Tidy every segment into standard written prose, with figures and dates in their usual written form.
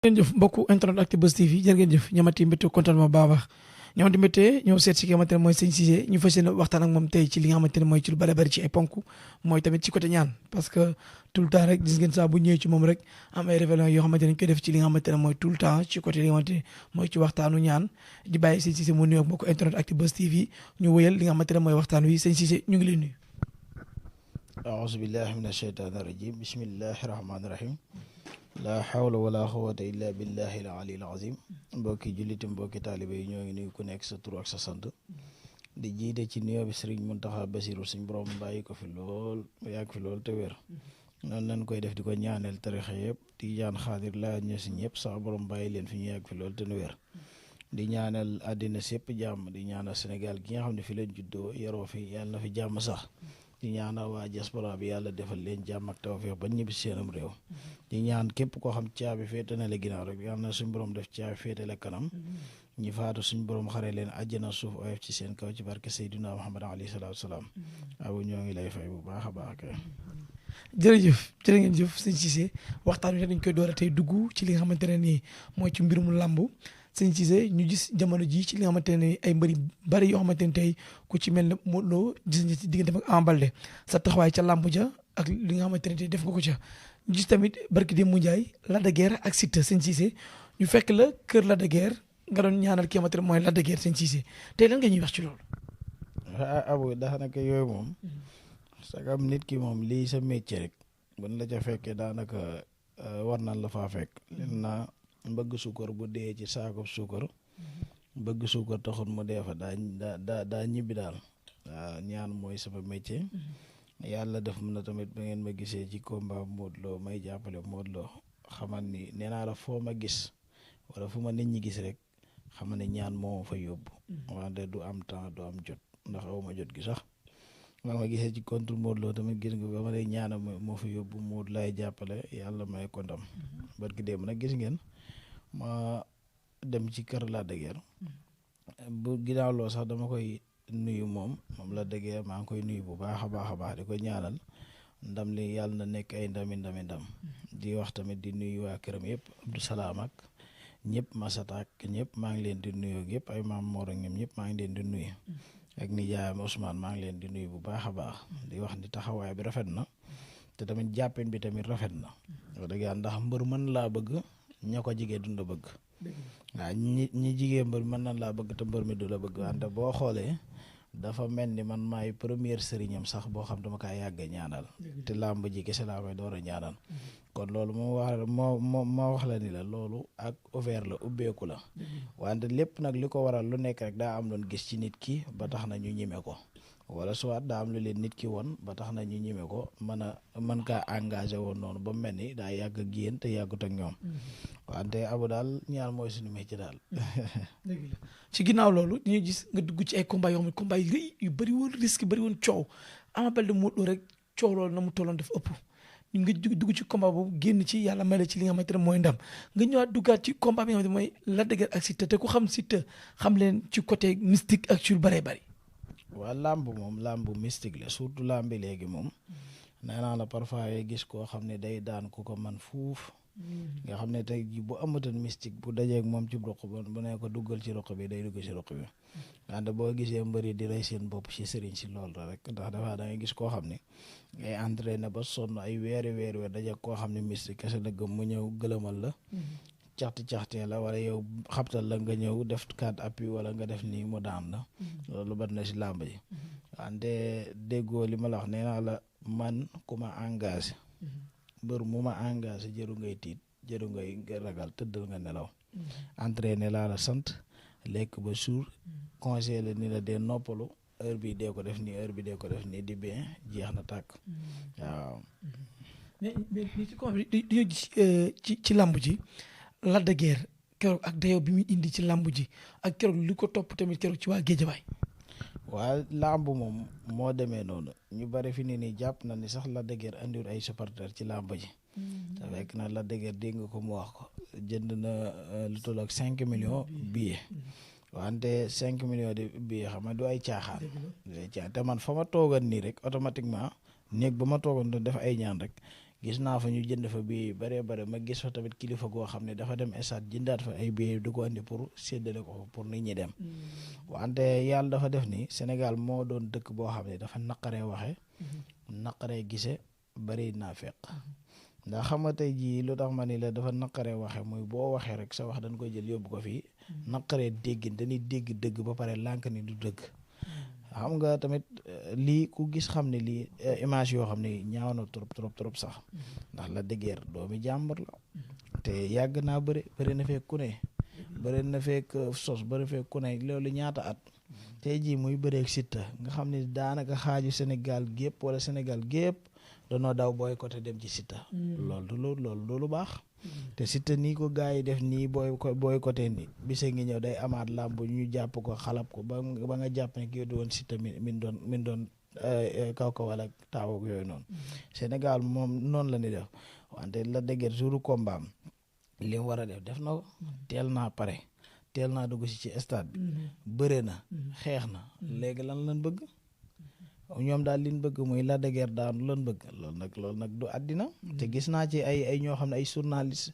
ngeen jëf mbokku internet Actubuzz TV jërë ngeen jëf ñamati mbétte kontaan ma baax ñamati mbétte ñëw seet si ki nga xamante ne mooy sëñ Cissé ñu fas yéene waxtaan ak moom tey ci li nga xamante ne mooy ci lu bari ci ay ponk mooy tamit ci côté ñaan parce que tout le temps rek gis ngeen saa bu ñëwee ci moom rek am ay révélations yoo xamante ne ñu koy def ci li nga xamante ne mooy tout le temps ci côté li nga xamante ne mooy ci waxtaanu ñaan di bàyyi sëñ Cissé mu nuyoog mbokku internet Actubuzz TV ñu wëyal li nga xamante ne mooy waxtaan wi sëñ Cissé ñu ngi lay nuyu. aouzu billahi min asheytaani rajim bismillahi rahmaani rahim laa hawla wala quwwata illa billahi al aliyyil azim mbokki julliti mbokki taalibe yi ñoo ngi nuyu ku nekk sa tur ak sa sant di jiite ci nuyoo bi Sëriñ Muntaxa Basiru suñ borom bàyyi ko fi lool yàgg fi lool te wér noonu lañ koy def di ko ñaaneel tarixa yëpp di ñaan xaadir laa ñu si ñëpp sax borom bàyyi leen fi ñu yàgg fi lool te nu wér di ñaanal àddina si yëpp jàmm di ñaanal Sénégal gi nga xam ne fi leen juddoo yaroo fi yàlla na fi jàmm sax di ñaanal waa diaspora bi yàlla defal leen jàmm ak tawfeex ba ñibbi seenam réew di ñaan képp koo xam caabi féete na la ginnaaw rek yàlla na suñ borom def caabi féete la kanam ñi faatu suñ borom xare leen àjjana suuf oyof ci seen kaw ci barke Seydina Muhammad alayhi salaatu salaam abu ñoo ngi lay fay bu baax a baax kay. jërëjëf jërë ngeen jëf sëñ Cissé waxtaan wi dañ koy door a tey dugg ci li nga xamante ne nii mooy ci mbirum làmb sëñ Cissé ñu gis jamono ji ci li nga xamante ne ay mbëri bari yoo xamante ne tey ku ci mel ne Modou Lo gis nga ci diggante ak Ama Baldé sa taxawaay ca làmb ja ak li nga xamante ne tey def nga ko ca ñu gis tamit barki Demba Ndiaye Lac de Guiers ak Siteu sëñ Cissé ñu fekk la kër Lac de Guiers nga doon ñaanal ki nga xamante ne mooy Lac de Guiers sëñ Cissé tey lan nga ñuy wax ci loolu. abu daanaka yooyu moom sagam nit ki moom lii sa métier rek buñ la ca fekkee daanaka war nañ la faa fekk len na bëgg suukar bu dee ci saako suukar bëgg suukar taxul mu dee fa daa ñibbi daal waaw ñaan mooy sama métier yàlla def na tamit ba ngeen ma gisee ci combat Modou Lo may jàppale Modou Lo xamal ni nee naa la foo ma gis wala fu ma nit ñi gis rek xamal ne ñaan moo fa yóbbu wante du am temps du am jot ndax aw ma jot gi sax man ma gisee ci contre Modou Lo tamit gis nga ba ma lay ñaana moo fa yóbbu Modou lay jàppale yàlla may ko ndam barki démb nag gis ngeen ma dem ci kër Lac de Guiers bu ginnaaw loo sax dama koy nuyu moom Lac de Guiers maa ngi koy nuyu bu baax a baax di ko ñaanal ndam li yàlla na nekk ay ndam di wax tamit di nuyu waa këram yëpp Abdou Salaam ak ñëpp Masata ak ñëpp maa ngi leen di nuyu yëpp ay maam Mor ak ñoom ñëpp maa ngi leen di nuyu ak nijaayam Ousmane maa ngi leen di nuyu bu baax a baax di wax ni taxawaay bi rafet na te tamit jàppeen bi tamit rafet na wax dëgg yàlla ndax mbër mën laa bëgg ña ko jigee dund bëgg waaw ñi jigee mbër mën na laa bëgg te mbër mi du la bëgg wante boo xoolee dafa mel ni man maay première sëriñam sax boo xam dama kaa yàgg ñaanal te làmb ji kese laa koy door a ñaanal kon loolu moo wax la ni la loolu ak ouvert la ubbeeku la wante lépp nag li ko waral lu nekk rek daa am loon gis ci nit ki ba tax na ñu ñime ko wala soit daa am lu leen nit ki woon ba tax na ñu ñime ko mën kaa engagé woon noonu ba mel ni daa yàgg ak yéen te yàggut ak ñoom wante abu daal ñaan mooy suñu métier daal. ci ginnaaw loolu dañuy gis nga dugg ci ay combat yoo xam ne combat yu rëy yu bëri woon risque bëri woon coow Ama Baldé Modou Lo rek coow loolu na mu tolloon dafa ëpp ñu nga dugg ci combat boobu génn ci yàlla may la ci li nga xamante ne mooy ndam nga ñëwaat duggaat ci combat bi nga xamante ne mooy Lac de Guiers ak Siteu te ku xam Siteu xam leen ci côté mystique ak ci lu bëree bëri. waa làmb moom làmb mystique la surtout làmbi léegi moom nee naa la parfois ngay gis koo xam ne day daan ku ko man fuuf nga xam ne tey jii bu amatoon mystique bu dajeeg moom ci roq bu ne ko duggal ci roq bi day dugg ci roq bi wante boo gisee mbëri di rey seen bopp ci sëriñ si loolu la rek ndax dafa da ngay gis koo xam ne ngay entraîné ba sonn ay weer dajeeg koo xam ne mystique kese la gëm mu ñëw gëlëmal la caxtee la wala yow xabtal la nga ñëw def 4 appui wala nga def nii mu daan la loolu bari na si làmb ji wante déggoo li ma la wax nee naa la man ku ma engagé mbër mu ma engagé jëru ngay tiit jëru ngay ragal tëddal nga nelaw entraîné laa la sant lekk ba suur conseil la ni la dee noppalu heure bi dee ko def nii heure bi dee ko def nii di bien jeex na tàkk waaw mais ci ko dañoo gis ci làmb ji Lac de Guiers keroog ak dayo bi muy indi ci làmb ji ak keroog li ko topp tamit keroog ci waa Géejawaay. waaw làmb moom moo demee noonu ñu bari fi nii jàpp na ni sax Lac de Guiers andiwul ay supporters ci làmb ji. te fekk na Lac de Guiers dégg nga ko mu wax ko jënd na lu toll ak 5 millions billets wante 5 millions de billets xam nga du ay caaxaan. te man fa ma toogoon nii rek automatiquement néeg ba ma toogoon doon def ay ñaan rek gis naa fa ñu jënd fa bii bëree bëri ma gis fa tamit kilifa goo xam ne dafa dem stade jëndaat fa ay billets du ko andi pour séddale ko pour nit ñi dem wante yàlla dafa def ni Sénégal moo doon dëkk boo xam ne dafa naqaree waxe naqaree gise bëri naa fekk ndax xam nga tey jii lu tax ma ni la dafa naqaree waxe muy boo waxee rek sa wax dañ koy jël yóbbu ko fii naqaree dégg dañuy dégg dëgg ba pare lànk ni du dëgg xam nga tamit lii ku gis xam ne lii image yoo xam ne ñaaw na trop sax ndax la dëggeer doomi jàmbur la te yàgg naa bëri na fekk ku ne bëri na fekk sos bëri fekk ku ne loolu ñaata at tey jii muy bëreeg Siteu nga xam ne daanaka xaaju Sénégal gépp wala Sénégal gépp danoo daw boycotté dem ci Siteu loolu lu baax te Siteu nii ko gars yi def nii boycotté ni bise ngi ñëw day amaat làmb ñu jàpp ko xalab ko ba nga jàpp ne kii doon Siteu min doon kaw wala taaw ak yooyu noonu Sénégal moom noonu la ni def wante la dëgër jouru combat am li mu war a def na ko teel naa pare teel naa dugg si ci stade bi bëre na xeex na léegi lan bëgg ñoom daal liñ bëgg muy la dëgër daanu lan bëgg loolu nag du àddina te gis naa ci ay ñoo xam ne ay journaliste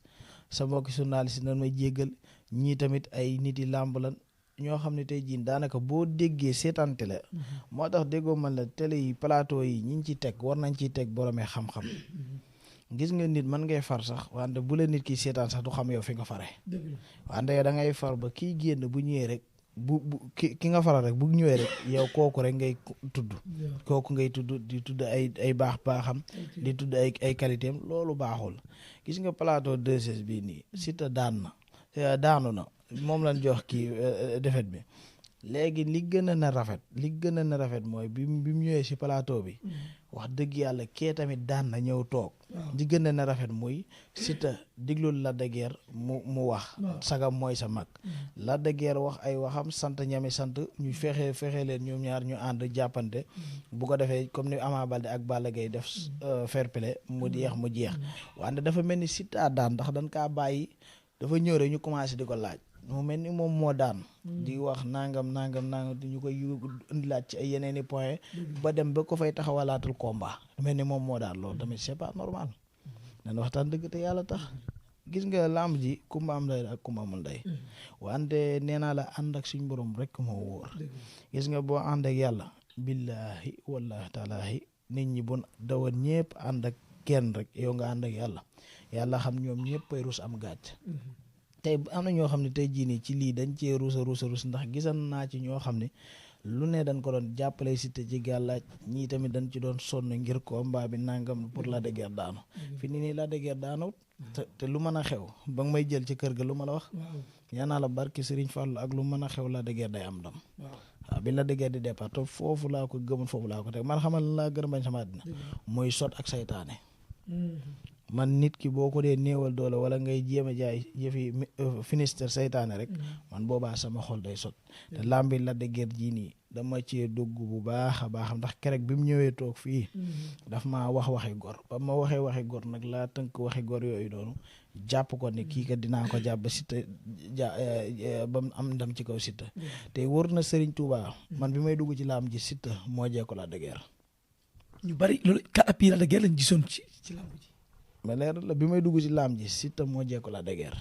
sa mbokki journaliste nan may jéggal ñii tamit ay nit yi làmb lan ñoo xam ne tey jii daanaka boo déggee seetaan télé moo tax déggoo man la télé yi plateau yi ñi ci teg war nañ ciy teg boromee xam-xam gis nga nit mën ngay far sax wante bu la nit ki seetaan sax du xam yow fi nga fare wante yow da ngay far ba kii génn bu ñëwee rek ki nga faral rek bu ñëwee rek yow kooku rek ngay tudd kooku ngay tudd di tudd ay baaxam di tudd ay qualité am loolu baaxul gis nga plateau 2S bii nii Siteu daanu na moom lañ jox kii defet bi léegi li gën a na rafet mooy bi mu ñëwee si plateau bi wax dëgg yàlla kee tamit daan na ñëw toog li gën a na rafet muy Siteu diglul Lac de Guiers mu wax sagam mooy sa mag Lac de Guiers wax ay waxam sant ñami sant ñu fexe leen ñoom ñaar ñu ànd jàppante bu ko defee comme ni Ama Baldé ak Balla Gaye def fair play mu jeex wante dafa mel ni Siteu daan ndax dañ kaa bàyyi dafa ñëw rek ñu commencé di ko laaj mu mel ni moom moo daan di wax nangam di ñu koy indilaat ci ay yeneeni point ba dem ba ko fay taxawalaatul combat mel ni moom moo daan loolu tamit c'est pas normal dañ waxtaan dëgg te yàlla tax gis nga làmb ji kumba am ndey ak kumba amul ndey wante nee naa la ànd ak suñ borom rek moo wóor gis nga boo ànd ak yàlla billahi wallahi taalaahi nit ñi bon dawoon ñëpp ànd ak kenn rek yow nga ànd ak yàlla xam ñoom ñëpp ay rus am gàcc tey am na ñoo xam ne tey jii nii ci lii dañ cee ruus ndax gisan naa ci ñoo xam ne lu ne dañ ko doon jàppale Siteu ci gàllaaj ñii tamit dañ ci doon sonn ngir combat bi nangam pour Lac de Guiers daanu fi ni nii Lac de Guiers daanut te lu mën a xew ba nga may jël ci kër ga lu ma la wax yaa naa la barki Serigne Fallou ak lu mën a xew Lac de Guiers day am ndam waaw bi Lac de Guiers di départ te foofu laa ko gëmul foofu laa ko teg man xamal laa gën a bañ sama àddina mooy sot ak saytaane man nit ki boo ko dee néewal doole wala ngay jéem a jaay yëfi finister saytaane rek man boobaa sama xol day sot te làmbi Lac de Guiers jii nii dama cee dugg bu baax a baax ndax kerek bi mu ñëwee toog fii daf maa waxi gor ba ma waxi gor nag laa tënk waxi gor yooyu doonu jàpp ko ne kii kat dinaa ko jàpp ba Siteu ba mu am ndam ci kaw Siteu te wër na Serigne Touba man bi may dugg ci làmb ji Siteu moo jekko Lac de Guiers ñu bari loolu kat appi Lac de Guiers lañ gisoon ci làmb ji mais leer la bi may dugg ci làmb ji Siteu moo jekko Lac de Guiers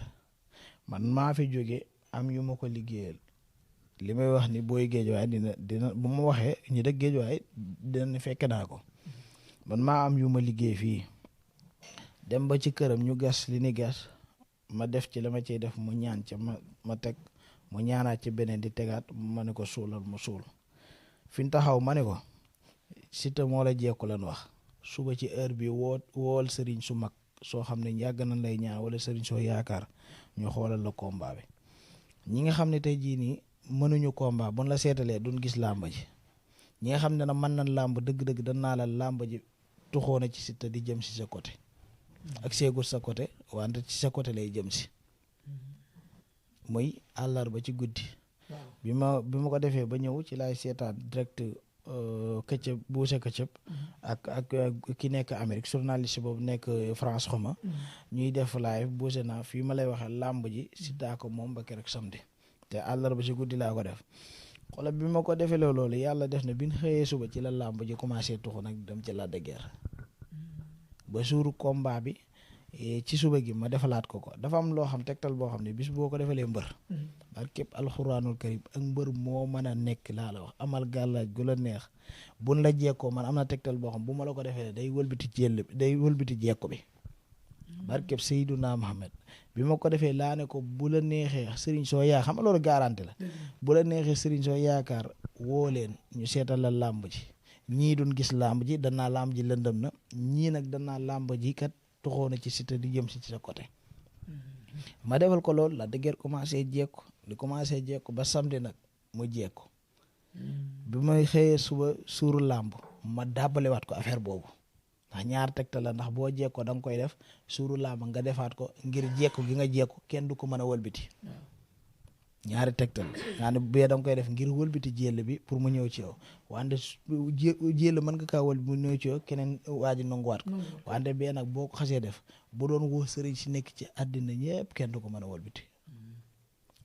man maa fi jóge am yu ma ko liggéeyal li may wax ni booy géejuwaay dina bu ma waxee ñi dëkk géejuwaay dina fekk naa ko man maa am yu ma liggéey fii dem ba ci këram ñu gas li ni gas ma def ci la ma ciy def mu ñaan ca ma teg mu ñaanaat ci beneen di tegaat ma ne ko suulal mu suul fi ñu taxaw ma ne ko Siteu moo la jekku lan wax suba ci heure bi wool sëriñ su mag soo xam ne yàgg nañ lay ñaan wala sëriñ soo yaakaar ñu xoolal la combat bi ñi nga xam ne tey jii nii mënuñu combat buñ la seetalee duñ gis làmb ji ñi nga xam ne nag mën nañ làmb dëgg-dëgg dañ naa la làmb ji tuxoona ci Siteu di jëm si sa côté ak seegul sa côté wante ci sa côté lay jëm si muy àllarba ci guddi bi ma ko defee ba ñëw ci laay seetaan direct këccëb buuse këccëb ak ki nekk Amérique journaliste boobu nekk France xoma ñuy def live buuse naa fii ma lay waxee làmb ji Siteu ko moom ba keroog samedi te àllarba ci guddi laa ko def xoolal bi ma ko defee loolu yàlla def na bi ñu xëyee suba ci la làmb ji commencé tuxu nag dem ci Lac de Guiers ba suuru combat bi ci suba gi ma defalaat ko dafa am loo xam tegtal boo xam ne bis boo ko defalee mbër ak képp alxuraanul karim ak mbër moo mën a nekk laa la wax amal gàllaaj gu la neex buñ la jekkoo man am na tegtal boo xam bu ma la ko defee day wëlbiti jekko bi barkeb Seyduna Muhammad bi ma ko defee laa ne ko bu la neexee sëriñ soo yaa xam nga loolu garanti la bu la neexee sëriñ soo yaakaar woo leen ñu seetal la làmb ji ñii duñ gis làmb ji danaa làmb ji lëndëm na ñii nag danaa làmb ji kat toxoo na ci Siteu di jëm si ci sa côté ma defal ko loolu la dëgër commencé jekku ba samedi nag mu jekku bi may xëyee suba suuru làmb ma dàbbalewaat ko affaire boobu ndax ñaar tegtal la ndax boo jekkoo da nga koy def suuru làmb nga defaat ko ngir jekku gi nga jekku kenn du ko mën a wëlbiti ñaari tegtal nga ne bee da nga koy def ngir wëlbiti jël bi pour mu ñëw ci yow wante jël mën nga kaa wëlbiti mu ñëw ci yow keneen waa ji nanguwaat ko wante bee nag boo ko xasee def bu doon woo sëriñ si nekk ci àddina ñëpp kenn du ko mën a wëlbiti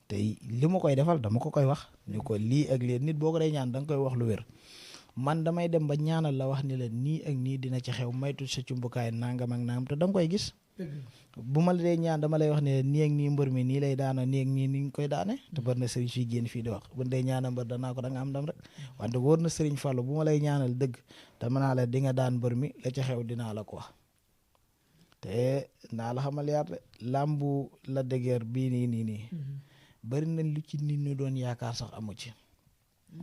te li ma koy defal dama ko koy wax ni ko lii ak lii nit boo ko day ñaan da nga koy wax lu wér man damay dem ba ñaanal la wax ni la nii ak nii dina ci xew maytu sa cumbukaay nangam ak nangam te da nga koy gis bu ma la dee ñaan dama lay wax ne nii ak nii mbër mi nii lay daana nii ak nii ni nga koy daane te bari na sëriñ suy génn fii di wax bu dee ñaanal mbër danaa ko da nga am ndam rek wante wóor na sëriñ Fallou bu ma lay ñaanal dëgg dama naa la di nga daan mbër mi la ca xew dinaa la ko wax te naa la xamal yaar de làmbu la dëgër bii nii bari na lu ci nit ñu doon yaakaar sax amu ci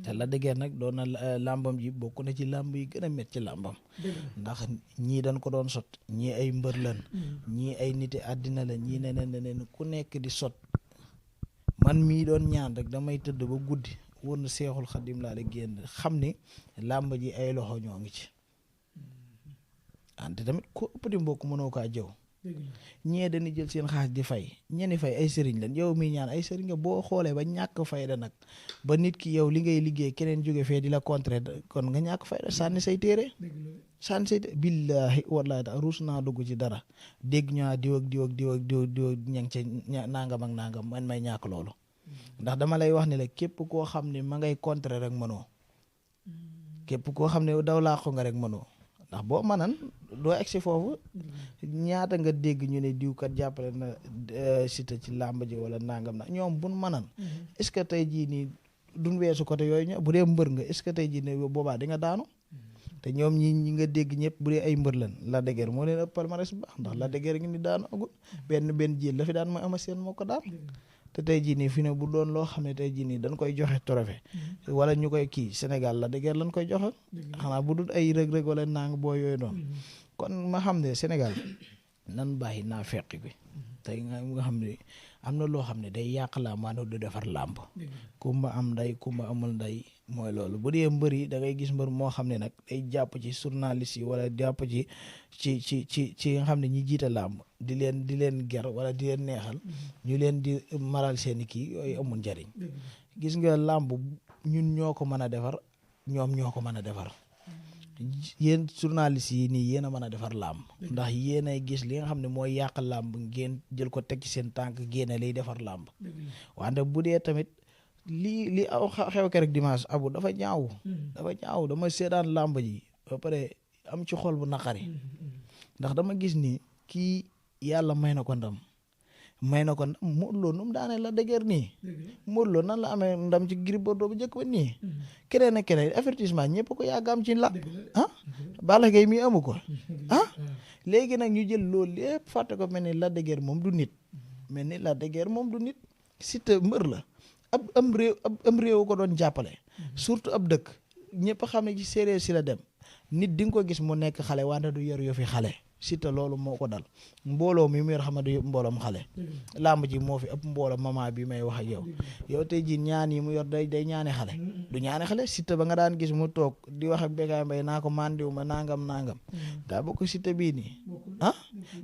te la dëgër nag doon na làmbam ji bokk na ci làmb yi gën a met ci làmbam ndax ñii dañ ko doon sot ñii ay mbër lan ñii ay niti àddina la ñii neneen ku nekk di sot man mii doon ñaan rek damay tëdd ba guddi wóor na Seexul Xadim laa la génn xam ni làmb ji ay loxo ñoo ngi ci ante tamit ku ëpp di mbokk mënoo kaa jëw ñee dañuy jël seen xaalis di fay ñeni fay ay sëriñ lan yow mi ñaan ay sëriñ nga boo xoolee ba ñàkk fayda nag ba nit ki yow li ngay liggéey keneen jóge fee di la contrer kon nga ñàkk fayda sànni say téere billaahi wallaahi da ruus naa dugg ci dara dégg ñaa diw ña ngi ca nangam ak nangam man may ñàkk loolu ndax dama lay wax ne la képp koo xam ne ma ngay contrer rek mënoo képp koo xam ne daw laa ko nga rek mënoo ndax boo mënan doo egsi foofu ñaata nga dégg ñu ne diw kat jàppale na Siteu ci làmb ji wala nangam na ñoom buñ mënan est-ce que tey jii nii duñ weesu côté yooyu ño bu dee mbër nga est-ce que tey jii nii boobaa di nga daanu te ñoom ñi nga dégg ñëpp bu dee ay mbër lan la dëgër moo leen ëpp palmarès bu baax ndax la dëgër ngi ni daanu agul benn jël la fi daan mooy ama seen moo ko daan te tey jii nii fi ne bu doon loo xam ne tey jii nii dañ koy joxe trophée wala ñu koy kii Sénégal la dëgër lañ koy joxe xanaa bu dul ay rëg-rëg wala nang boo yooyu noonu kon ma xam ne Sénégal nan bàyyi naa fekk bi tey nga xam ne am na loo xam ne day yàq laa maanaam du defar làmb kumba am nday kumba amul nday mooy loolu bu dee mbër yi da ngay gis mbër moo xam ne nag day jàpp ci journaliste yi wala jàpp ci nga xam ne ñi jiite làmb di leen ger wala di leen neexal ñu leen di maral seeni kii yooyu amul njariñ gis nga làmb ñun ñoo ko mën a defar ñoom ñoo ko mën a defar yéen journaliste yi nii yéen a mën a defar làmb ndax yéen ay gis li nga xam ne mooy yàq làmb ngeen jël ko teg ci seen tànk génne liy defar làmb wante bu dee tamit li aw xew ke rek dimanche abu dafa ñaaw dama seedaan làmb ji ba pare am ci xol bu naqari ndax dama gis ni kii yàlla may na ko ndam Modou Lo nu mu daanee la dëgër nii Modou Lo nan la amee ndam ci Gris Bordeaux bu njëkk ba nii keneen ak keneen avertissement ñëpp ko yàgg am ci la Balla Gaye mi amu ko léegi nag ñu jël loolu lépp fàtte ko mel ni la dëgër moom du nit Siteu mbër la am réew ko doon jàppale surtout ab dëkk ñëpp xam ne ci séeréer si la dem nit di nga ko gis mu nekk xale wante du yor yo fi xale Siteu loolu moo ko dal mbooloo mi mu yor xam ne du mbooloom xale làmb ji moo fi ëpp mbooloo mama bi may wax ak yow tey jii ñaan yi mu yor day ñaani xale du ñaani xale Siteu ba nga daan gis mu toog di wax ak Bécaye Mbaye naa ko mandiw ma nangam daa bokk Siteu bii nii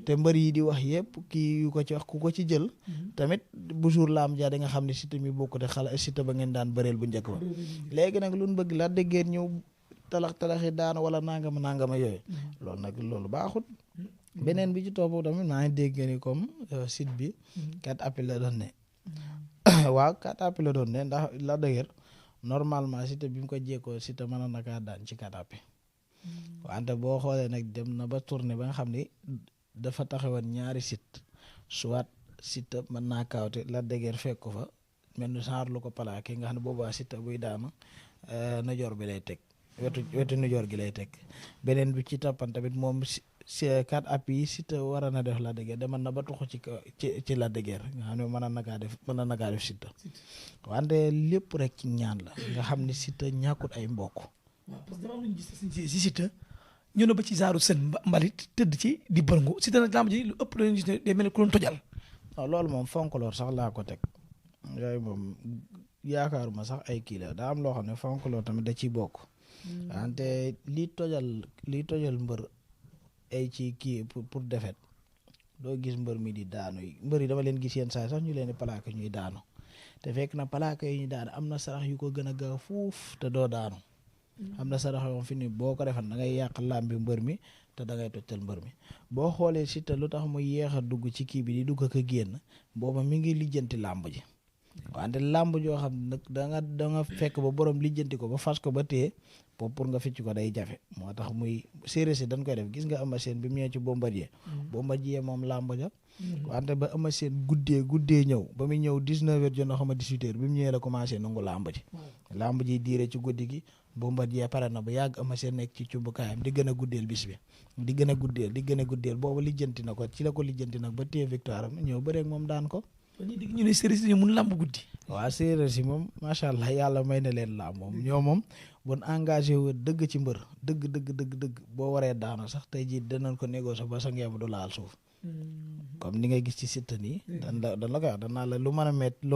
te mbër yi di wax yëpp kii yu ko ci wax ku ko ci jël tamit bu jour làmb ja da nga xam ne Siteu mi bokk te xale Siteu ba ngeen daan bëreel bu njëkk ba léegi nag lu ñu bëgg la déggeen ñëw talaxi daana wala nangama yooyu loolu baaxut beneen bi ci topp tamit maa ngi dégg ni comme site bi 4 appels la doon ne waaw 4 appels la doon ne ndax la dëgër normalement Siteu bi mu ko jekkoo Siteu mën na kaa daan ci 4 appels wante boo xoolee nag dem na ba tourné ba nga xam ni dafa taxawoon ñaari site soit Siteu mën naa kaawte Lac de Guiers fekk ko fa mel ni genre lu ko plaqué nga xam ne boobaa Siteu buy daanu nijoor bi lay teg wetu nijoor gi lay teg beneen bi ci toppan tamit moom si 4 appuis yi Siteu war na def Lac de Guiers demal na ba tuxu ci Lac de Guiers nga xam ne mën na kaa def Siteu wante lépp rek ci ñaan la nga xam ne Siteu ñàkkut ay mbokk. waaw parce que dama am lu ñu gis si Siteu ñu ne ba ci zaaru seen mbalit tëdd ci di bërngu Siteu nag lamb ji lu ëpp dañuy gis ne day mel ni ku doon tojal. non loolu moom folklore sax laa ko teg yooyu moom yaakaaruma sax ay kii la daa am loo xam ne folklore tamit da ciy bokk. wante liy tojal mbër ay ci kii pour defet doo gis mbër mi di daanu mbër yi dama leen gis yenn saa sax ñu leen di plaqué ñuy daanu te fekk na plaqué yi ñu daanu am na sarax yu ko gën a gaaw fuuf te doo daanu. am na sarax yoo fi ni boo ko defan da ngay yàq làmbi mbër mi te da ngay tojtal mbër mi boo xoolee Siteu lu tax mu yéex a dugg ci kii bi di dugg ak a génn booba mi ngi lijjanti làmb ji wante làmb joo xam ne nag da nga fekk ba borom lijjanti ko ba fas ko ba téye pour nga ficc ko day jafe moo tax muy séeréer si dañ koy def gis nga Eumeu Sène bi mu ñëwee ci Bombardier moom làmb ja wante ba Eumeu Sène guddee ñëw ba muy ñëw 19h jot na xam 18h bi mu ñëwee la commencé nangu làmb ji làmb ji diire ci guddi gi Bombardier pare na ba yàgg Eumeu Sène nekk ci cumbukaayam di gën a guddeel bis bi di gën a guddeel boobu lijjanti na ko ci la ko lijjanti nag ba téye victoire am ñëw bëreeg moom daan ko. ñu dégg ñu ne séeréer si mun làmb guddi. waaw séeréer si moom macha allah yàlla may na leen làmb moom ñoo moom bon engagé wu dëgg ci mbër dëgg boo waree daanu sax tey jii danañ ko négocier ba sa ngeem du laal suuf. comme ni ngay gis ci Siteu nii. dan la koy wax danaa la lu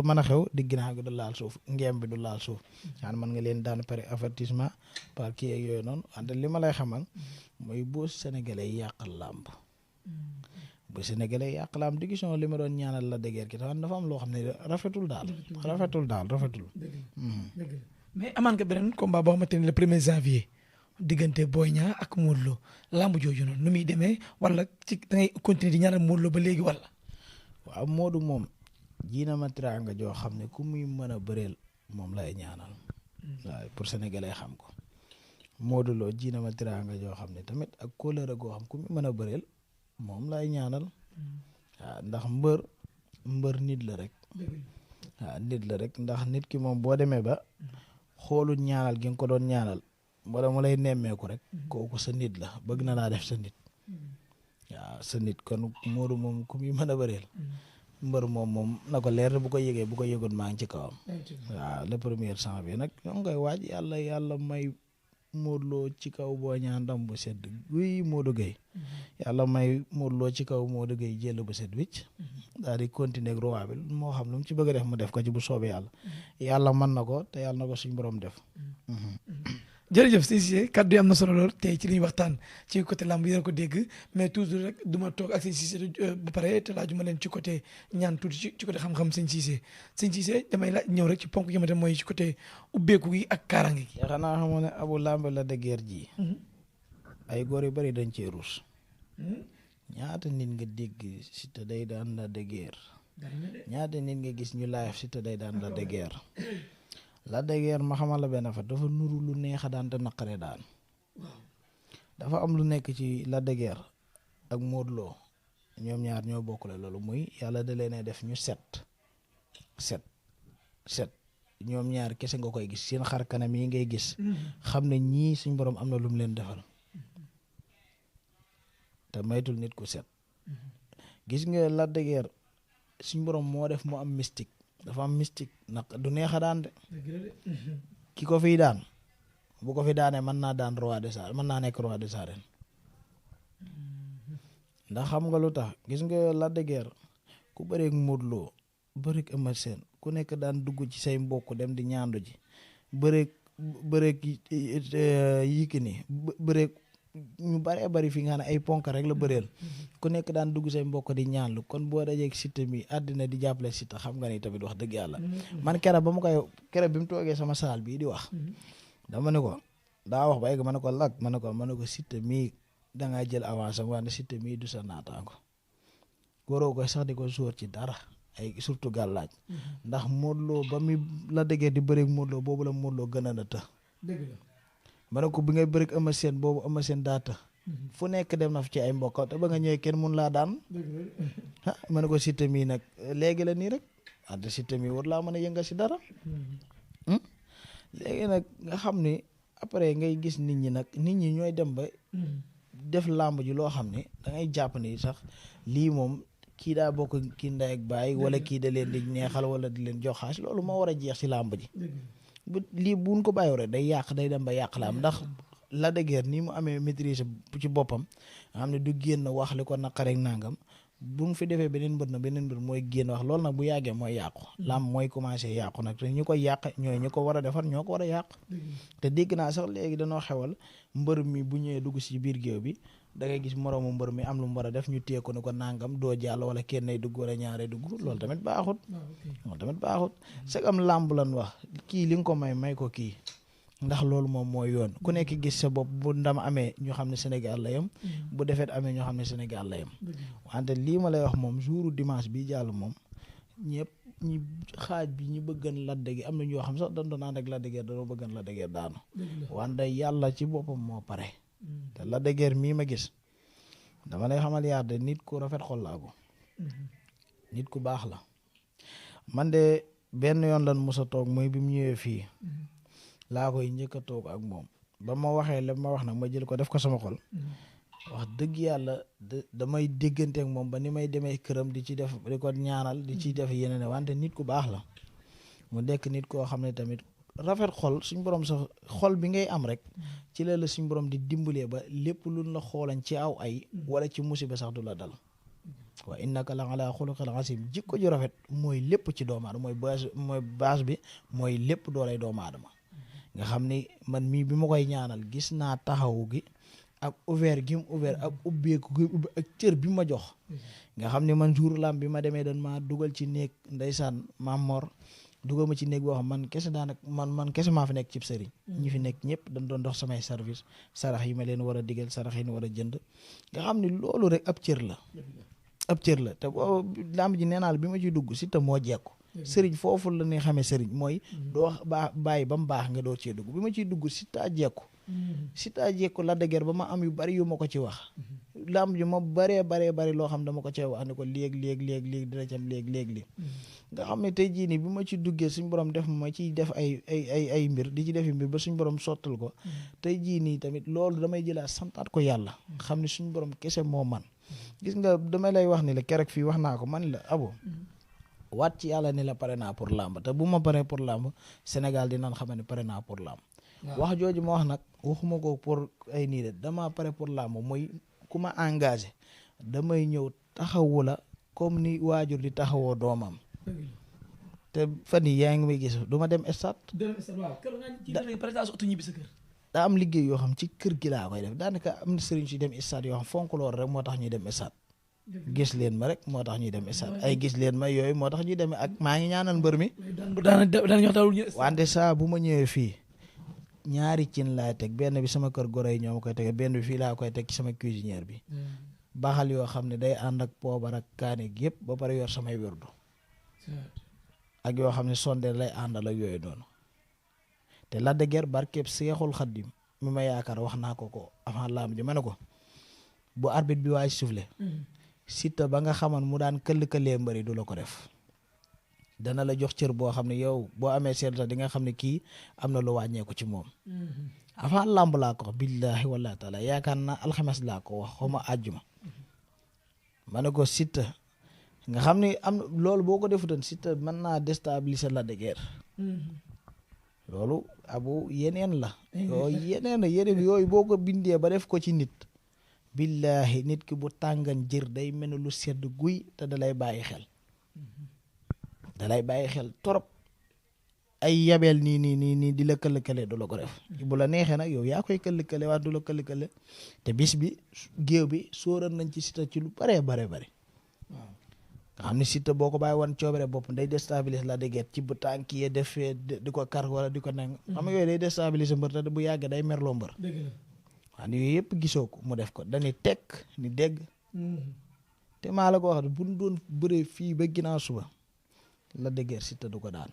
mën a xew di ginnaaw gi du laal suuf ngeem bi du laal suuf. xanaa mën nga leen daan par avertissement par kii ak yooyu noonu wante li ma lay xamal mooy boo Sénégalais yàqal làmb. bu Sénégalais yàq làmb di gisoon li ma doon ñaanal la dëgër ki dafa am loo xam ne rafetul daal. mais amaan nga beneen combat boo xamante ne le 1er janvier diggante Boy Niang ak Modou Lo lamb jooju noonu nu muy demee wala ci da ngay continuer di ñaanal Modou Lo ba léegi wala. waaw Modou moom jiina ma tiraanga joo xam ne ku muy mën a bëreel moom lay ñaanal. waaw pour sénégalais xam ko Modou Lo jiina ma tiraanga joo xam ne tamit ak kóllëre goo xam ku muy mën a bëreel moom lay ñaanal. waaw ndax mbër nit la rek. waaw nit la rek ndax nit ki moom boo demee ba xoolul ñaanal gi nga ko doon ñaanal wala mu lay nemmeeku rek kooku sa nit la bëgg na laa def sa nit. waaw sa nit kon Modou moom ku muy mën a bëreel. mbër moom na ko leer bu ko yëgoon maa ngi ci kawam. waaw le 1er janvier nag ñoo ngi koy waaj yàlla may Modou Lo ci kaw Boy Niang ndam bu sedd guy Modou Gueye. yàlla may Modou Lo ci kaw Modou Gueye jël bu sedd wicc daal di continuer ak roi bi moo xam lu mu ci bëgg a def mu def ko ci bu soobee yàlla mën na ko te yàlla na ko suñ borom def. jërëjëf Cissé kaddu yi am na solo lool tey ci li ñuy waxtaan ci côté lamb yéen ko dégg mais toujours rek du ma toog ak sëñ Cissé ba pare te laajuma leen ci côté ñaan tuuti ci côté xam-xam sëñ Cissé damay laaj ñëw rek ci ponk yi ma mooy ci côté ubbeeku gi ak kaaraange gi. xanaa xamoo ne abu lamb la de guerre ji. ay góor yu bari dañ cee ruus. ñaata nit nga dégg Siteu day daan la de guerre. ñaata nit nga gis ñu live Siteu day daan la de guerre. Lac de Guiers ma xamal la benn fa dafa nuru lu neex a daan te naqare daan dafa am lu nekk ci Lac de Guiers ak Modou Lo ñoom ñaar ñoo bokkule loolu muy yàlla da leen def ñu set ñoom ñaar kese nga koy gis seen xar kanam yi ngay gis xam ne ñii suñ borom am na lu mu leen defal te maytul nit ku set gis nga Lac de Guiers suñ borom moo def mu am mystique. dafa am mystique nag du neex a daan de ki ko fiy daan bu ko fi daanee mën naa daan roi des arènes mën naa nekk roi des arènes ndax xam nga lu tax gis nga Lac de Guiers ku bëreeg Modou Lo bëreeg Eumeu Sène ku nekk daan dugg ci say mbokk dem di ñaandu ji bëreeg Yékini bëreeg ñu bëree bëri fi nga xam ne ay ponk rek la bëreel ku nekk daan dugg say mbokk di ñaanlu kon boo dajeeg Siteu mi àddina di jàppale Siteu xam nga ni tamit wax dëgg yàlla man keroog bi mu toogee sama saal bii di wax dama ne ko daa wax ba egg ma ne ko Lac ma ne ko Siteu mii dangaa jël avance am wante Siteu mii du sa naataango waroo koy sax di ko sóor ci dara ay surtout gàllaaj ndax Modou Lo ba muy la déggee di bëreeg Modou Lo boobu la Modou Lo gën a na të ma ne ko bi ngay bërik Eumeu Sène boobu Eumeu Sène daata fu nekk dem na fi ci ay mbokk te ba nga ñëwee kenn mun laa daan ah ma ne ko Siteu mii nag léegi la nii rek wante Siteu mii war laa mën a yëngal si dara léegi nag nga xam ni après ngay gis nit ñi nag nit ñi ñooy dem ba def làmb ji loo xam ne da ngay jàpp ni sax lii moom kii daa bokk kii ndey ak baay wala kii da leen di neexal wala di leen jox xaalis loolu moo war a jeex si làmb ji bu lii buñ ko bàyyi rek day yàq day dem ba yàq la am ndax Lac de Guiers nii mu amee maîtrise ci boppam nga xam ne du génn wax li ko naqareeg nangam bu mu fi defee beneen mbir mooy génn wax loolu nag bu yàggee mooy yàqu làmb mooy commencé yàqu nag te ñu koy yàq ñooy ñu ko war a defar ñoo ko war a yàq te dégg naa sax léegi dañoo xewal mbër mi bu ñëwee dugg si biir géew bi da ngay gis moroomu mbër mi am lu mu war a def ñu téye ko ni ko nangam doo jàll wala kenn ay dugg wala ñaaree dugg loolu tamit baaxut c'est comme làmb lan wax kii li nga ko may ko kii ndax loolu moom mooy yoon ku nekk gis sa bopp bu ndam amee ñu xam ne Sénégal la yem bu defet amee ñoo xam ne Sénégal la yem wante lii ma lay wax moom jouru dimanche bi jàll moom ñëpp ñi xaaj bi ñu bëggan Lac de Guiers am na ñoo xam sax dañ doon ànd ak Lac de Guiers dañoo bëggan Lac de Guiers daanu wante yàlla ci boppam moo pare te Lac de Guiers mii ma gis dama lay xamal yaar de nit ku rafet xol laa ko nit ku baax la man de benn yoon lan mos a toog mooy bi mu ñëwee fii laa koy njëkk a toog ak moom ba ma waxee la ma wax nag ma jël ko def ko sama xol wax dëgg yàlla damay déggante ak moom ba ni may demee këram di ci def di ko ñaanal di ci def yeneen wante nit ku baax la mu nekk nit koo xam ne tamit rafet xol suñ borom sax xol bi ngay am rek ci la suñ borom di dimbalee ba lépp luñ la xoolañ ci aw ay wala ci musiba sax du la dal wa innaka la ala xuluqil asim jikko ju rafet mooy lépp ci doomu aadama mooy base bi mooy lépp doolay doomu aadama nga xam ni man mii bi ma koy ñaanal gis naa taxawu gi ak ouvert gi mu ouvert ak ubbeeku gi ubbi ak cër bi ma jox nga xam ne man jour lam bi ma demee dañ maa dugal ci néeg ndeysaan Maam Mor dugal ma ci néeg boo xam man kese daanaka man kese maa fi nekk cib sëriñ ñi fi nekk ñëpp dañ doon dox samay service sarax yi ma leen war a digal sarax yi ñu war a jënd nga xam ne loolu rek ab cër la te boobu lamb ji nee naa la bi ma ciy dugg Siteu moo jekku sëriñ foofu la ne xamee sëriñ mooy doo bàyyi ba mu baax nga doo cee dugg bi ma ciy dugg Siteu jekku Lac de Guiers ba ma am yu bari yu ma ko ci wax lamb ji ma baree loo xam dama ko cee wax ne ko léeg dina ci am léeg nga xam ne tey jii nii bi ma ci duggee suñ borom def ma ciy def ay mbir di ci defi mbir ba suñ borom sottal ko tey jii nii tamit loolu damay jëlaat santaat ko yàlla xam ne suñ borom kese moo man gis nga damay lay wax ni la keroog fii wax naa ko man la abo waat ci yàlla ni la pare naa pour làmb te bu ma paree pour làmb Sénégal dinañ xam ne pare naa pour làmb wax jooju ma wax nag waxuma ko pour ay nii de dama pare pour làmb mooy ku ma engagé damay ñëw taxawu la comme ni waajur di taxawoo doomam te fan yi yaa ngi may gis du ma dem stade daa am liggéey yoo xam ci kër gi laa koy def daanaka am na sëriñ si dem stade yoo xam fonk loolu rek moo tax ñuy dem stade gis leen ma rek moo tax ñuy dem stade ay gis leen ma yooyu moo tax ñuy dem ak maa ngi ñaanal mbër mi wante saa bu ma ñëwee fii ñaari cin laay teg benn bi sama kër goro yi ñoo ma koy tege benn bi fii laa koy teg ci sama cuisinière bi baxal yoo xam ne day ànd ak poobar ak kaane gi yëpp ba pare yor samay wérdu ak yoo xam ne sondeel lay àndal ak yooyu noonu te Lac de Guiers barkeeb Seexul Xaddim mi ma yaakaar wax naa ko avant lamb ji ma ne ko bu arbitre bi waaj soufflé Siteu ba nga xaman mu daan këll-këllee mbëri du la ko def dana la jox cër boo xam ne yow boo amee seetlu di nga xam ne kii am na lu wàññeeku ci moom avant lamb laa ko wax billaahi wallaahi taala yaakaar naa alxames laa ko wax xawma àjjuma ma ne ko Siteu nga xam ne am loolu boo ko defutoon Siteu mën naa déstabiliser Lac de Guiers loolu abu yeneen la yeneen yooyu boo ko bindee ba def ko ci nit billaahi nit ki bu tàngan jër day mel ne lu sedd guy te dalay bàyyi xel torop ay yabeel nii di la këllëkale du la ko def bu la neexee nag yow yaa koy këllëkale waa du la këllëkale te bis bi géew bi sóoran nañ ci Siteu ci lu bare waaw nga xam ne Siteu boo ko bàyyi woon coobare bopp day déstabiliser Lac de Guiers ci bu tànk yi def di ko kar wala di ko nang xam nga yooyu day déstabiliser mbër te bu yàggee day merloo mbër waaw yooyu yëpp gisoo ko mu def ko dañuy tekk ni dégg te maa la ko wax bu ñu doon bëree fii ba ginnaaw suba Lac de Guiers Siteu du ko daan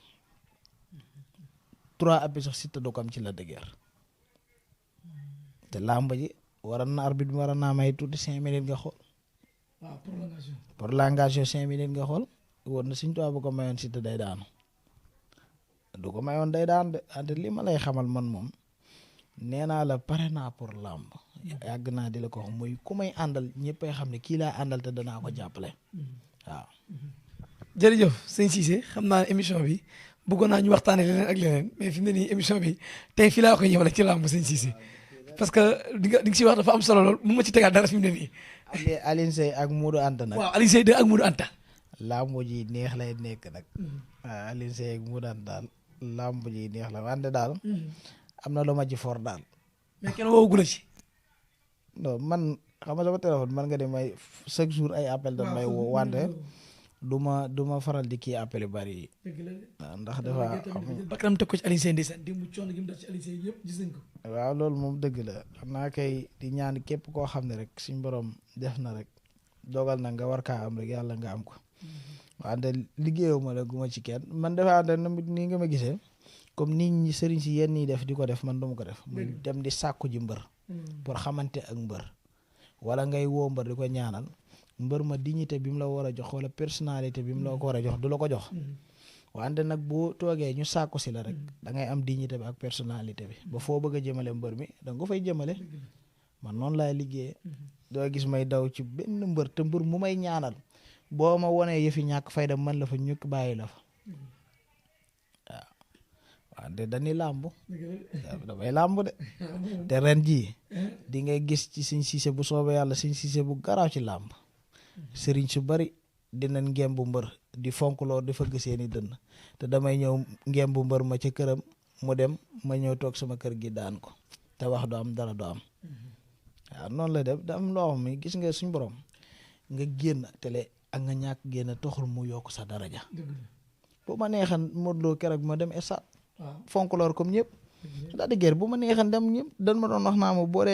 3 appuis sax Siteu du ko am ci Lac de Guiers te làmb ji waroon na arbitre bi waroon naa may tuuti 5 minutes nga xool. waaw prolongation. prolongation 5 minutes nga xool woon na Sëñ Tuubaa bu ko mayoon Siteu day daanu du ko mayoon day daan de ante li ma lay xamal man moom nee naa la pare naa pour làmb yàgg naa di la ko wax muy ku may àndal ñëppay xam ne kii laa àndal te danaa ko jàppale waaw. jërëjëf sëñ Cissé xam naa émission bi bëggoon naa ñu waxtaanee leneen ak leneen mais fi mu ne nii émission bi tey fii laa koy yemale ci làmb sëñ Cissé parce que di nga si wax dafa am solo lool mu ma ci tegaat dara fi mu ne nii. Alioune Seye ak Modou Anta nag. waaw Alioune Seye de ak Modou Anta. làmb ji neex lay nekk nag. waaw Alioune Seye ak Modou Anta daal làmb ji neex la wante daal. am na lu ma ci for daal. mais kenn woowu la ci. non man xam nga sama téléphone man nga di may chaque jour ay appel dañ may woo wante du ma faral di kii appel yu bari yi. ndax dafa am. bakkanam teg ko ci Alioune Seye ndeysaan démb coono gi mu def ci Alioune Seye yëpp gis nañ ko. waaw loolu moom dëgg la xam naa kay di ñaan képp koo xam ne rek suñ borom def na rek dogal na nga war kaa am rek yàlla nga am ko. wante liggéeyuma la gu ma ci kenn man dafa ànd nii nga ma gisee comme nit ñi sëriñ si yenn ñi def di ko def man duma ko def. muy dem di sàkku ji mbër. pour xamante ak mbër. wala ngay woo mbër di ko ñaanal mbër ma dignité bi mu la war a jox wala personnalité bi mu la ko war a jox du la ko jox. wante nag boo toogee ñu sàkku si la rek da ngay am dignité bi ak personnalité bi ba foo bëgg a jëmale mbër mi da nga ko fay jëmale. man noonu laay liggéeyee. doo gis may daw ci benn mbër te mbër mu may ñaanal boo ma wonee yëfi ñàkk fayda man la fa ñukk bàyyi la fa waaw. wante dañuy làmb damay làmb de te ren jii di ngay gis ci Sëñ Cissé bu soobee yàlla Sëñ Cissé bu garaaw ci làmb sëriñ su bari dinañ ngembu mbër di fonk lool di fëgg seeni dënn te damay ñëw ngembu mbër ma ca këram mu dem ma ñëw toog sama kër gi daan ko te wax du am dara du am waaw noonu la def da am loo xam ne gis nga suñ borom nga génn télé ak nga ñàkk génn taxul mu yokk sa daraja bu ma neexan Modou Lo keroog ma dem esat fonk lool comme ñëpp daa di bu ma neexan dem ñëpp dan ma doon wax naa ma boo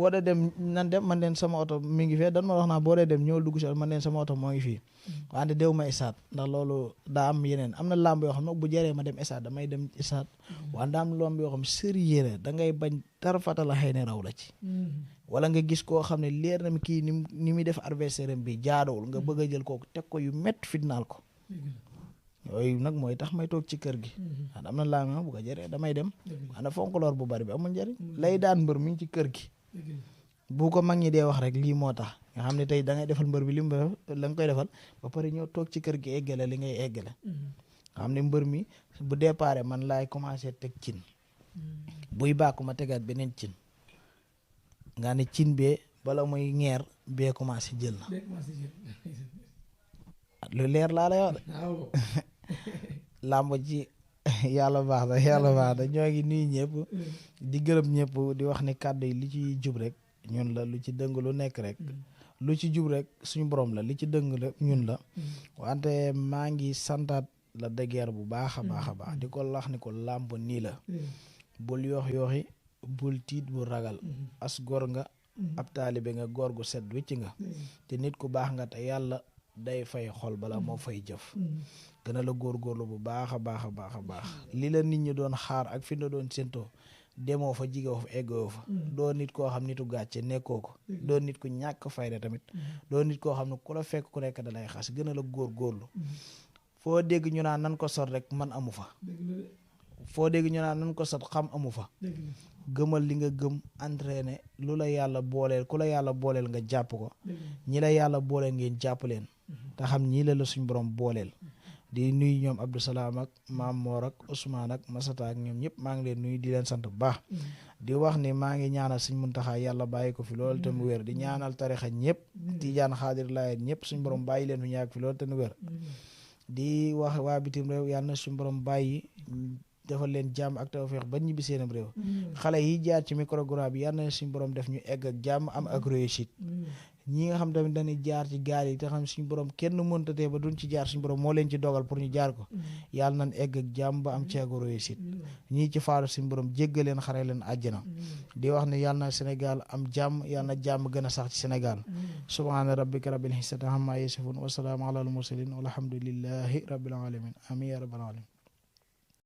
dee dem nan dem man leen sama oto mi ngi fee dan ma wax naa boo dee dem ñëw dugg si man leen sama oto moo ngi fii wante dew ma esaat ndax loolu daa am yeneen am na làmb yoo xam ne bu jëree ma dem esaat damay dem esaat wante daa am làmb yoo xam sérieux la da ngay bañ dara fatala xëy ne raw la ci wala nga gis koo xam ne leer na mi kii ni muy def adversaire bi jaaduwul nga bëgg a jël kooku teg ko yu métti fitnaal ko yooyu nag mooy tax may toog ci kër gi am na làmb bu ko jëree damay dem wante fonkaloor bu bari bi amul njëriñ lay daan mbër mi ngi ci kër gi bu ko mag ñi dee wax rek lii moo tax nga xam ne tey da ngay defal mbër bi li mu la nga koy defal ba pare ñëw toog ci kër gi eggale li ngay eggale nga xam ne mbër mi bu déparé man laay commencé teg cin buy bàkku ma tegaat beneen cin nga ne cin bee bala muy ñeer bee commencé jël na lu leer laa lay wax làmb ci yàlla baax na ñoo ngi nuyu ñëpp di gërëm ñëpp di wax ni kàddu yi li ci jub rek ñun la lu ci dëng lu nekk rek lu ci jub rek suñu borom la li ci dëng la ñun la wante maa ngi santaat la dëggeer bu baax a baax di ko lax ni ko làmb nii la bul yooxi bul tiit bul ragal as góor nga ab taalibe nga góor gu set wicc nga te nit ku baax nga te yàlla day fay xol bala moo fay jëf gën a la góorgóorlu bu baax a baax li la nit ñi doon xaar ak fi nga doon séntoo demoo fa jigéo fa eggoo fa doo nit koo xam nitu gàcce nekkoo ko doo nit ku ñàkk fayda tamit doo nit koo xam ne ku la fekk ku nekk da lay xas gën a la góorgóorlu foo dégg ñu naan nan ko sot rek man amu fa foo dégg ñu naan nan ko sot xam amu fa gëmal li nga gëm entraîné lu la yàlla booleel ku la yàlla booleel nga jàpp ko ñi la yàlla booleel ngeen jàpp leen te xam ñii la suñ borom booleel di nuyu ñoom Abdou Salaam ak Maam Moor ak Ousmane ak Masata ak ñoom ñëpp maa ngi leen nuyu di leen sant bu baax di wax ni maa ngi ñaanal suñ Muntaxa yàlla bàyyi ko fi loolu te mu wér di ñaanal tarixa ñëpp Tijaan Xaadir Laayeen ñëpp suñ borom bàyyi leen fi ñaag fi loolu te mu wér di wax waa bitim réew yàlla na suñ borom bàyyi defal leen jàmm ak tawfeex ba ñibbi seenam réew xale yi jaar ci microgora bi yàlla na suñ borom def ñu egg ak jàmm am ak réussite ñi nga xam tamit dañuy jaar ci gaal yi te xam suñu borom kenn mëntatee ba duñ ci jaar suñu borom moo leen ci dogal pour ñu jaar ko yàlla nañ egg ak jàmm ba am ceegu réussite ñii ci faatu suñu borom jéggal leen xare leen àjjana di wax ne yàlla na Sénégal am jàmm yàlla na jàmm gën a sax ci Sénégal subhaana rabbika rabbil izzati amma yasifun wa salaamu ala al mursalin walhamdulillahi rabbil alamin amin ya rabbal alamin